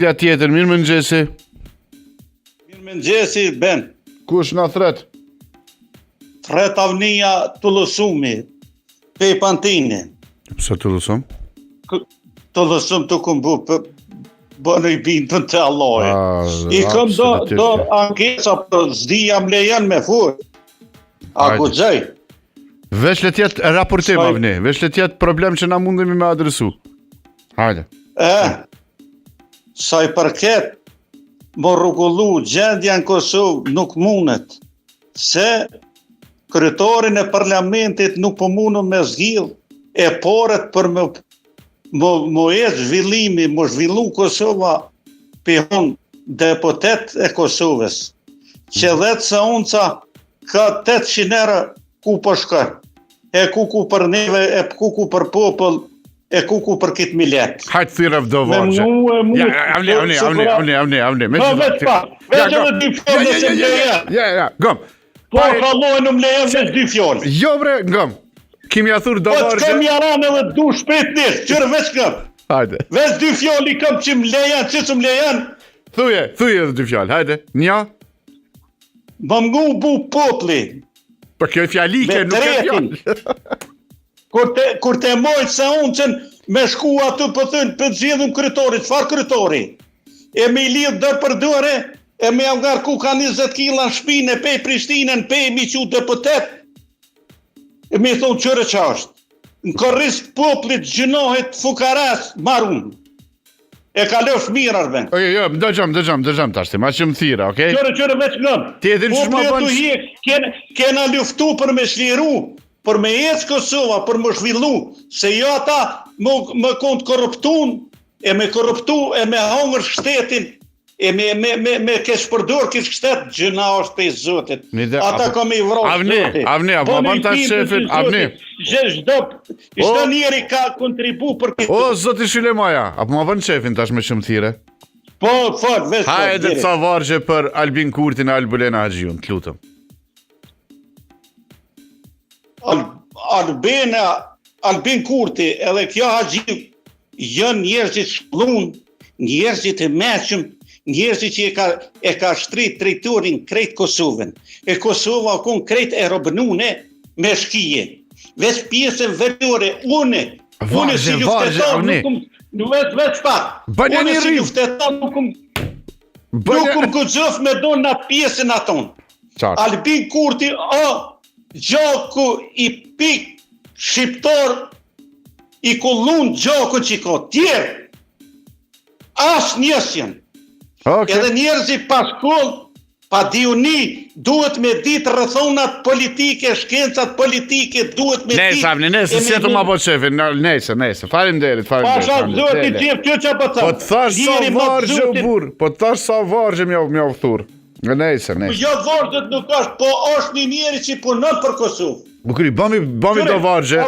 Ja tjetër, mirë mëngjesi. Mirë mëngjesi, Ben. Kush na thret? Thret Avnia Tullosumi, pe Pantini. Pse Tullosum? Tullosum të kumbu, për bënë i bindën të Allahit. I kom do, do ankesa, po s'di a m'lejon me fol. A guxoj? Veç le t'jetë raportim, Avni, veç le t'jetë problem që na mundemi me adresu. Hajde. E, sa i përket, m'u rregullu gjendja në Kosovë nuk mundet, se kryetarin e parlamentit nuk po mundën me zgjidh, e paret për me, me, me ecë zhvillimi, m'u zhvillu Kosova, p'i han deputet e Kosovës, që dhetë seanca Ka 800 euro ku po shkon. E ku ku për neve, e ku ku për popull, e ku ku për këtë milet. Hajt thirrë do vargje. Ja, avni, avni, avni, avni, avni, avni. Me po, veç pa. Veç edhe dy fjalë nëse më lejon. Ja, ja, gom. Po, kalloj në më lejon veç dy fjalë. Jo bre, ngom. Kemi ja thur do po, vargje. Po, kemi ja ranë edhe du shpejt nis, qyre veç këm. Hajde. Veç dy fjalë i kam që më lejon, që s'më lejon. Thuje, thuje edhe dy fjalë, hajde. Një. Më ngu bu popli. Po kjo fjalike nuk e fjalë. Kur te, kur te mojtë seancën me shku aty po thënë për zgjedhim kryetorit, çfarë kryetori? E me i lidhë dorë për dore, e me jau ngarku ka 20 kila në shpinë, e pej Prishtinën, pej mi qu deputet, e me i thonë qyre që është. Në kurriz poplit gjynahet fukaras marun. E kalosh mirë Arben. Okej, jo, dëgjom, dëgjom, dëgjom tash ti, ma që më thira, okej? Qyre, qyre veç ngëm. Ti e din qysh ma bën. Kena, kena luftu për me çliru, për me ecë Kosova, për me zhvillu, se jo ata me, me konë të korruptun, e me korruptu, e me hongër shtetin, E me me me me keqpërdor këtë shtet gjynah është prej Zotit. Ata ka me i vra Avni, Zoti. Avni, a po bën tash qefin, Avni. Çdo çdo njeri ka kontribu për këtë. O zoti Sylemaja, a po ma bën qefin tash me që më thire? Po, fol, veç. Hajde ca vargje për Albin Kurtin e Albulena Haxhiun, të lutem. Al, Albena, Albin Kurti edhe kjo Haxhiu janë njerëzit shkollun, njerëzit e meçëm, njerëzit që e ka, e ka shtri territorin krejt Kosovën. E Kosova u kon krejt e robnune me shkije. Veç pjesën veriore, une, une si luftetar nuk kum, nuk veç, veç pak, une si luftetar nuk kum, nuk kum guxu me dol në pjesën aton. Albin Kurti, o, gjaku i pik shqiptar i kullun gjakun që i ka tjerë, asnjë s'janë. Okay. Edhe njerëzit pa shkollë, pa dijuni, duhet me ditë rrethonat politike, shkencat politike, duhet me ditë... Nejse, Avni, nejse, si të ma bo qefin, nejse, nejse, faleminderit, faleminderit. Pasha, Zoti qeftë, kjo që po të Po të thash sa vargje, burrë, po të thash sa vargje m'ja, m'ja thurë. Nejse, nejse. Jo vargjet nuk është, po është një njeri që punon për Kosovë. Bukuri, bami, bami do vargje.